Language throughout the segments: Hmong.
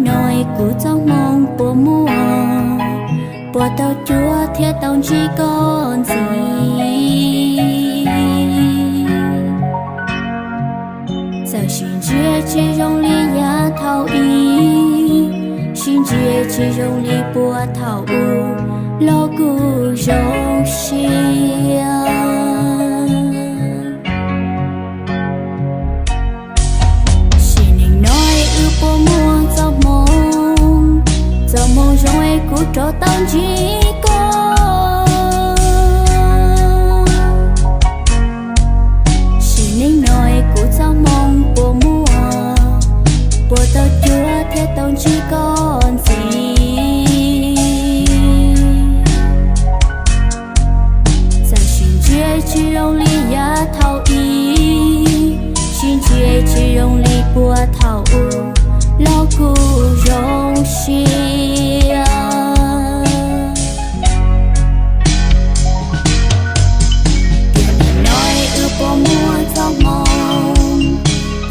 no es kuv txoj hmoo puas muaj, puas tau cuag thiab tau ntsib koj ntxiv. Txawm sib ntsia tsis zoo li yav thaum ub, sib ntsia tsis zoo li puag thaum ub, los kuj zoo siab. Sim neej no es wb puas muaj txoj hmoo, txoj hmoo zoo es kuv rov tau ntsib koj. Sim neej no es kuv txoj hmoo puas muaj, puas tau cuag thiab tau ntsib koj ntxiv. Txawm sib ntsia tsis zoo li yav thaum ub, sib ntsia tsis zoo li puag thaum ub, los kuj zoo siab. Tiam neej no es wb puas muaj txoj hmoo,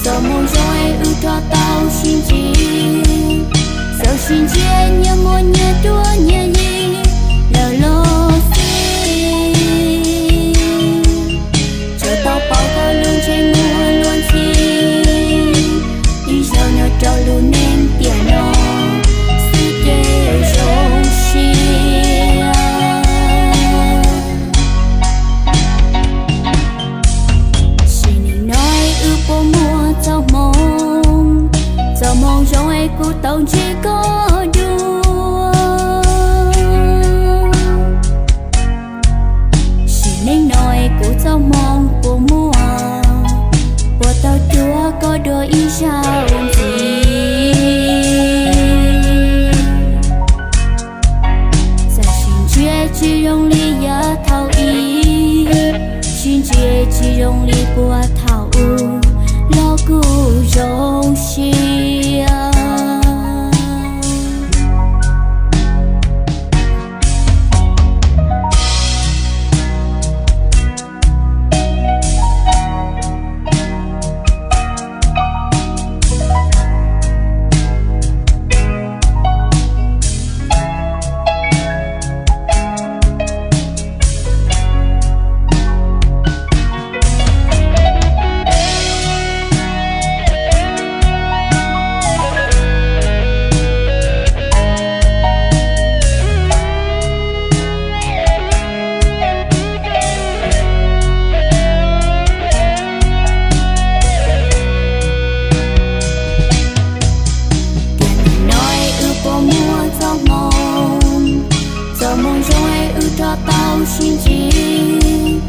txoj hmoo zoo es wb rov tau sib ntsib. Txawm sib ntsia nyias muaj nyias cuab nyias yig lawm los xij, tsuas tau pauv koj lub ntsej muag luag ntxhi. Ib zaug nyob rau lub neej tiam no xwb ces zoo siab. Sim neej no es wb puas muaj txoj hmoo, txoj hmoo zoo es kuv tau ntsib koj dua. Sim neej no es kuv txoj hmoo puas muaj, puas tau cuag koj dua ib zaug ntxiv. Txawm sib ntsia tsis zoo li yav thaum ub, sib ntsia tsis zoo li puag thaum ub, los kuj zoo siab. Tiam neej no es wb puas muaj txoj hmoo, txoj hmoo zoo es wb rov tau sib ntsib.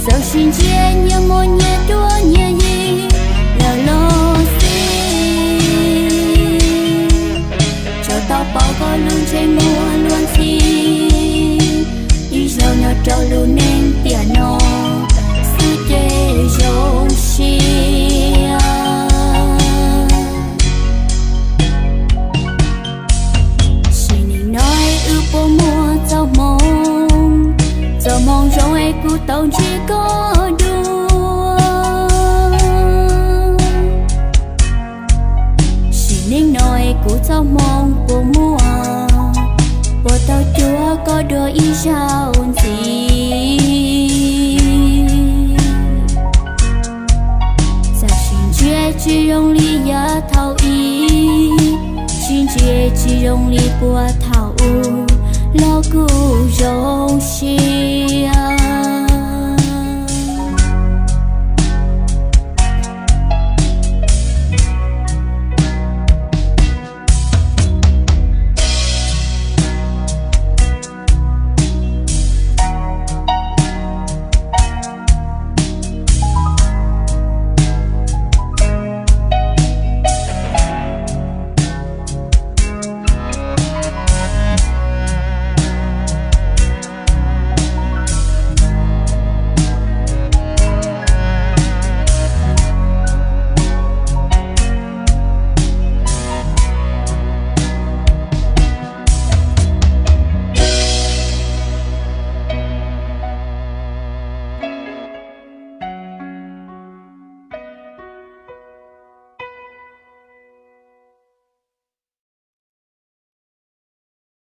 Txawm sib ntsia nyias muaj nyias cuab nyias yig lawm los xij, tsuas tau pauv koj lub ntsej muag luag ntxhi. Ib zaug nyob rau lub neej tiam no xwb ces zoo siab. Sim neej no es wb puas muaj txoj hmoo, txoj hmoo zoo es kuv tau ntsib koj dua. Sim neej no es kuv txoj hmoo puas muaj, puas tau cuag koj dua ib zaug ntxiv. Txawm sib ntsia tsis zoo li yav thaum ub, sib ntsia tsis zoo li puag thaum ub, los kuj zoo siab.